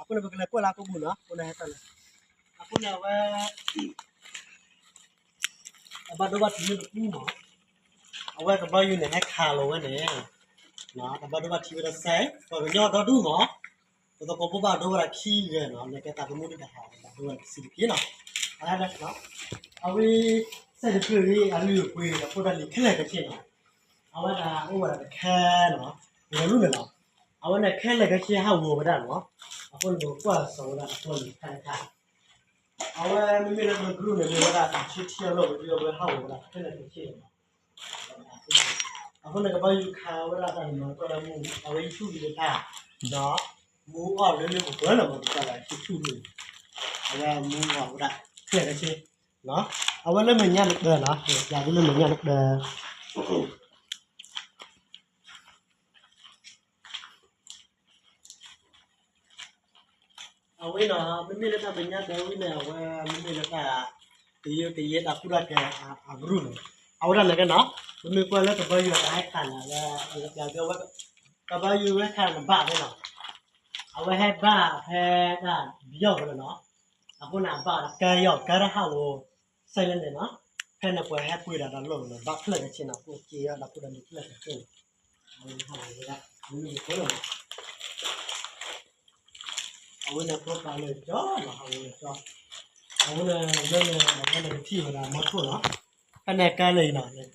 အဃိန့ၣ် ပကလဲၤကွၢ်လၢအကဘူၣ်နီၤ, အဃိန့ၣ်ဟဲတၢ်လၢ, အဃိန့ၣ်အဝဲ တၢ်ဘၣ်ဒိဘၣ်ထံးလၢပပူၤမး, အဝဲကဘီယူၤန့ၣ် ဟဲခးလီၤဝဲန့ၣ်, တၢ်ဘၣ်ဒိဘၣ်ထံးဝဲဒၣ်စဲး, ပှၤကညီဒီဒူၣ်မး, ပသကိးဖိဘၣ်ဒိဝဲဒၣ်ခံဂၤနီၤ, လဲၤကဲတၢ်သမူဒံးတၢ်ဟး ဘၣ်ဒိဝဲဒၣ်တဆံတက့ၢ်နီၤ, အဝဲ စဲးတဖျၢၣ်အံၤ အလုၢ်အပှ့ၤ အဖိတၢ်လံၤခဲလၢာ်ခဲဆ့နီၤ, အဝဲဒၣ်အိၣ်ဝဲဒၣ်တခဲနီၤ, ဂဲၤလူန့ၣ်လီၤ, အဝဲန့ၣ်ခဲလၢာ်ခဲဆ့ဟးဂီၤဝဲဒၣ်နီၤ, အဃိန့ၣ် ပကကွၢ်စီၤဝဲဒၣ်အဖိလံၤတခါတခါ အဝဲမ့မ့ၢ်လၢပကရူၢ်န့ၣ် မ့ၢ်ဝဲဒၣ်တၢ်ဆၢထံအလီၢ်ပဒုး အဝဲဟးဂီၤဝဲဒၣ်ခဲလၢာ်ခဲဆ့န့ၣ်လီၤ. အဃိန့ၣ်ကဘီယူၤခးဝဲဒၣ်တၢ်န့ၣ်မ့ၢ်ကွၢ်လၢမူ အဝဲဟံးဆူၣ်လံတဖၣ်, ဒီးမူအီၣ်လၢလၢပှဲၤပှဲၤလီၤ မ့ၢ်ကကွၢ်လၢဟံးဆူၣ်လံ, အဝဲမူအီၣ်ဝဲဒၣ်ခဲလၢာ်ခဲဆ့, အဝဲလၢမဲာ်ညါတကၢၤနီၤ, ယၤဒ်လၢမဲာ်ညါတကၢၤ အဝဲနီၤ မ့မ့ၢ်လၢတၢ်မဲာ်ညါတကၢၤဝံၤန့ၣ် အဝဲမ့မ့ၢ်လၢတၢ် ကယဲၢ်ကယဲၢ်တၢ်ကူတၢ်ကၤအကရူၢ်န့ၣ်, အဝဲဒၣ်န့ၣ်ကဲနီၤ, ပမ့ၢ်ကွၢ်လၢကဘီယူၤအတၢ်ဟဲခးန့ၣ် အဝဲ ကဘီယူၤဝဲခးန့ၣ်ဘၣ်ဖဲနီၤ, အဝဲဟဲဘၣ်ဖဲတၢ်ဘံယီၣ်ဖဲန့ၣ်နီၤ, အဃိန့ၣ် အဘၣ်ကါယီၣ်ကါတၢ်ဟးဂီၤ စဲးလၢန့ၣ်နီၤ, ဖဲန့ၣ်ပှၤဟဲပှ့ၤဒၣ်တၢ်လီၢ်န့ၣ် ဘၣ်ဖျၢၣ်ကဆ့နီၤ, ပှၤက့ၤအီၤဒီးဖိတၢ်လံၤဖျၢၣ်ကဆ့န့ၣ်, အဝဲဟးဂီၤဝဲဒၣ် မနုၤမနုၤ အဝဲန့ၣ် ပှၤပာ်လၢကၠီနီၤ, ဟးဂီၤလၢကၠီ, အဝဲန့ၣ် လၢန့ၣ် အဝဲန့ၣ်ကထံၣ်ဝဲဒၣ်မီထိၣ်နီၤ, ဖဲန့ၣ်ကါလၢအံၤနီၤ,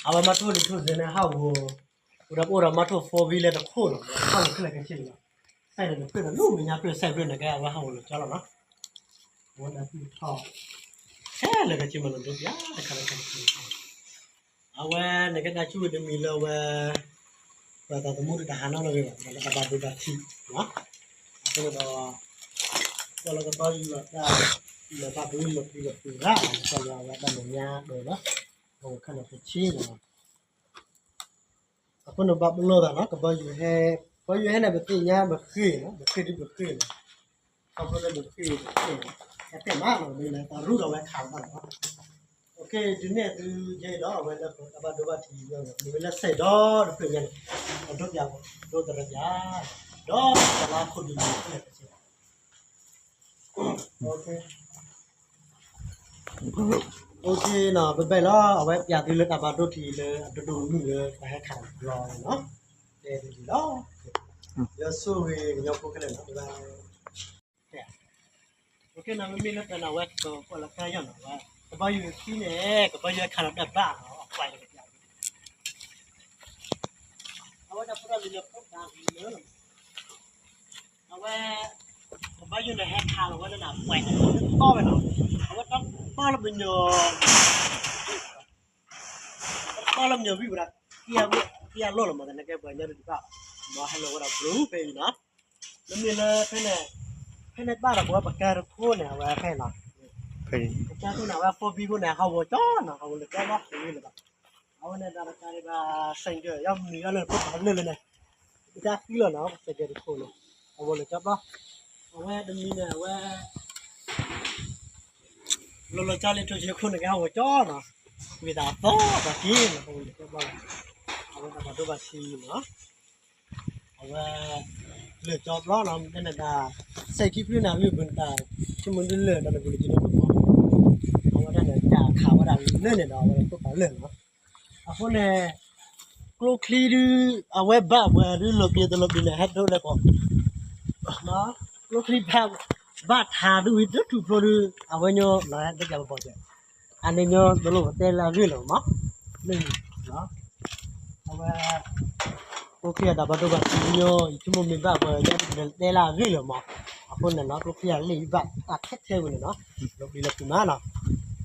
အဝဲမီထိၣ်လံၤထိၣ်စဲးန့ၣ်ဟးဂီၤ, အိၣ်ဒီးအိၣ်ဒီးမီထိၣ် four wheel လၢတခိၣ်နီၤ, ဟးဂီၤခဲလၢာ်ခဲဆ့လီၤ, စဲးန့ၣ်တဖျၢၣ်ဒီး လၢမဲာ်ညါဖျၢၣ်စဲးဖျၢၣ်န့ၣ်ကဲ အဝဲဟးဂီၤလၢကၠီလီၤနီၤ, အဝဲဒၣ်သူၣ်ထီၣ် ခဲလၢာ်ခဲဆ့မးနီၤ ဒိပျၢ်တခါလၢတခါ အဝဲန့ၣ်ကဲဒၣ်ဆူၣ်ဝံၤတမံၤလၢအဝဲ ပှၤတၢ်သမူဒံးတၢ်ဟးနီတဂ့ၤဘၣ်, ဒီးတၢ်ဘၣ်ဒိဘၣ်ထံး, အဃိန့ၣ်ဒီး ကွၢ်လၢကဘီယူၤအတၢ် လၢတၢ်ပမ့ၢ်လီၤပျံၤလီၤပျံၤရၣ် ကွၢ်လၢအဝဲတၢ်မဲာ်ညါဒီးလီၤ, အဝဲခါန့ၣ်ပဆ့လီၤ, အဃိန့ၣ်ဘၣ်ပလီၢ်သးနီၤ, ကဘီယူၤဟဲ, ကဘီယူၤဟဲန့ၣ် ပသ့ၣ်ညါပဃ့ၢ်နီၤ, ပဃ့ၢ်ဒ်ပဃ့ၢ်နီၤ, ခီဖျိလၢပဃ့ၢ်ပဃ့ၢ်နီၤ, ဟဲတဲမးနီၤ မ့ၢ်လၢတၢ်ရူၢ်ဒီးဝဲခးလီၤဘၣ်နီၤ, ဒုးနဲၣ်သုယဲအံၤဒီး အဝဲလၢပတၢ်ဘၣ်ဒိဘၣ်ထံး မ့ၢ်ဝဲလၢစဲးဒီတဖျၢၣ်ညါန့ၣ်, အဒိပျၢ်ဒိတရၢပျၢ်, ဒီးတၢ်လၢခိၣ်ဒုးန့ၣ် ခဲလၢာ်ခဲဆ့ OK နီၤ, ပဘဲၣ်လီၤ အဝဲပျၢ်သုလၢတၢ်ဘၣ်ဒိထံးလၢအဒိၣ်ဒိၣ်မုၢ်မုၢ်လၢ ပှၤဟဲခးတဘျီန့ၣ်နီၤ, တဲဒ်လီၤ, ယွၤဆိၣ်ဂ့ၤကညီဖိခဲလၢာ်နီၤ, ဘဲၣ်, OK နီၤ, မ့မ့ၢ်လၢပနၢ်ဝဲကကွၢ်လၢကါယီၢ်နီၤ, အဝဲ ကဘီယူၤခံန့ၣ် ကဘီယူၤဟဲခးလီၤတၢ်ဘၣ်နီၤ, အကွၢ်လၢကဘီယူၤ အဝဲဒၣ်ဖိတၢ်လံၤလၢဖိတၢ်လံၤလၢ အဝဲ ကဘီယူၤန့ၣ် ဟဲခးလီၤဝဲလၢနၤပှဲၤန့ၣ် တီဝဲနီၤ, အဝဲတီလၢပညိၣ်, တီလၢပညိၣ်ဝံၤဝဲဒၣ် ခံဂၤလီၢ်လီၤမး သနာ်က့ပှၤကညီတဒူၣ်ဘၣ်, ဒီးဟဲလီၤဝဲဒၣ်ဘျုးဖဲအံၤနီၤ, မ့မ့ၢ်လၢဖဲန့ၣ်, ဖဲန့ၣ်ဘၣ်ဒီးပဝဲပကါတခိၣ်န့ၣ် အဝဲဖဲအံၤနီၤ, ပကါတခိၣ်န့ၣ် အဝဲ four wheel ခိၣ်န့ၣ် ဟးဂီၤကၠီနီၤ, ဟးဂီၤလၢကၠီဘျီ တဝံၤလၢၤဘၣ် အဝဲန့ၣ်ဒီးတကးဒံးဘၣ် ဆိုင်ကယ် ယမံၤအီၤလၢပကလၢာ်လၢန့ၣ်, ပတၢ်ဃံလီၤနီၤ ဆိုင်ကယ် တခိၣ်န့ၣ်, အဝဲလၢကၠီဘျီ, အဝဲတမံၤန့ၣ် အဝဲ လီၤလီၤကၠီလံ ထိၣ်ဆံခိၣ်န့ၣ် ကဟးဂီၤကၠီနီၤ, ဝံသးသီသးက့ၤန့ၣ် အဝဲလၢကၠီဘျီ, အဝဲတၢ်ဘၣ်ဒိဘၣ်ထံးနီၤ, အဝဲ လၢကၠီဘျီနီၤ မ့ၢ်န့ၣ်ဒၣ် စဲးခံဖျၢၣ်န့ၣ် လုၢ်ပနတၢ် ဆိကမိၣ်ဒုလၢာ်ဒီးနပူၤလၢကၠီနီၤ, အဝဲဒၣ်န့ၣ် တၢ်ခးဝဲဒၣ်လၢန့ၣ်ဒီး အဝဲလၢပပာ်လၢာ်နီၤ, အဃိန့ၣ် ကျိချံဒု အဝဲဘၣ်ပှၤဒု လီၤပျံၤတလီၤပျံၤန့ၣ် ဟဲဒိလၢကီး, ကျိချံဘၣ်, ဘၣ်ထးဒုဝံၤ ဒုထူၣ်ဖျိဒု အဝဲညီလီၤဟဲဒိပျၢ်ဘီၣ်ကဲ, အန့ၣ်ညီတလိၣ်ပတဲလၢအဂ့ၢ်လၢၤမး, န့ၣ်, အဝဲ ကျိချံအတၢ်ဘၣ်ဒိဘၣ်ထံးညီ ယဆိကမိၣ်မ့ၢ်ဘၣ်ပှၤကညီဒု တဲလၢအဂ့ၢ်လၢၤမး, အဃိန့ၣ်နီၤ ကျိချံအလ့ၣ်ဘၣ်တၢ်ထဲထဲဝဲန့ၣ်နီၤ, လီၤပျံၤလီၤဖုးမးနီၤ,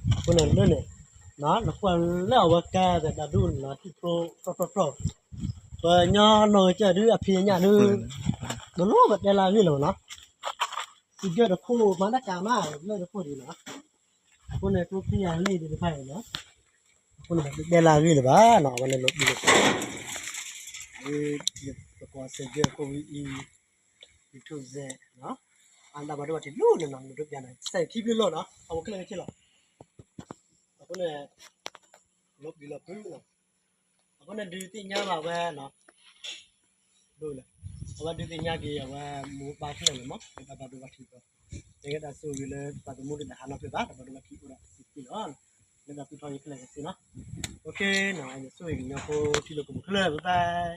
အဃိန့ၣ်လၢန့ၣ် နကွၢ်လၢအဝဲကါဒီးတၢ်ဒုန့ၣ်နီၤ ထူၣ်ဖျိဖျိဖျိဖျိ, ပှၤကညီနီၢ်ဂ့ၤကၢၢ်ဒု အဖံးအညၣ်ဒု တလိၣ်ပတဲလၢအဂ့ၢ်လၢၤနီၤ, စံးကၢၢ်တခိၣ်မၤတၢ်ကၤမး လၢတခိၣ်ဒံးနီၤ, အဃိန့ၣ် ကျိချံအလ့ၣ်ဒုတဖၣ်အံၤနီၤ, အဃိန့ၣ် တဲလၢအဂ့ၢ်လၢၤဘၣ်နီၤ အဝဲန့ၣ်လီၤပျံၤလီၤဖုး, အဝဲ ပကွၢ်စဲးကၢၢ်ခိၣ်ဝံၤအံၤ YouTube စဲးနီၤ, အတၢ်ဘၣ်ဒိဘၣ်ထံးလီၤန့ၣ်နီၤ မ့ၢ်ဒိပျၢ်န့ၣ် စဲးခံဖျၢၣ်လီၤနီၤ အဝဲခဲလၢာ်ခဲဆ့လီၤ, အဃိန့ၣ် လီၤပျံၤလီၤဖုးနီၤ, အဃိန့ၣ်ဒုးသ့ၣ်ညါဘၣ်ဝဲနီၤ, ဒိလၢ အဝဲဒုးသ့ၣ်ညါက့ၤအဝဲမိၢ်ပၢ်ခဲလၢာ်လီၤမး လၢတၢ်ဘၣ်ဒိဘၣ်ထံးအပူၤ, ယကဲတၢ်ဆိၣ်ဂ့ၤလၢတၢ်သမူဒုးတဟးနီတဖျၢၣ်ဘၣ် တၢ်ဘၣ်ဒိဘၣ်ထံးအိၣ်ဒီးစံးတက့ၢ်လီၤ, လၢတၢ်သူၣ်ထီၣ်ယခဲလၢာ်ခဲဆ့လီၤ, OK, ယဆိၣ်ဂ့ၤကညီဖိထံဖိကီၢ်ဖိခဲလၢာ် bye bye.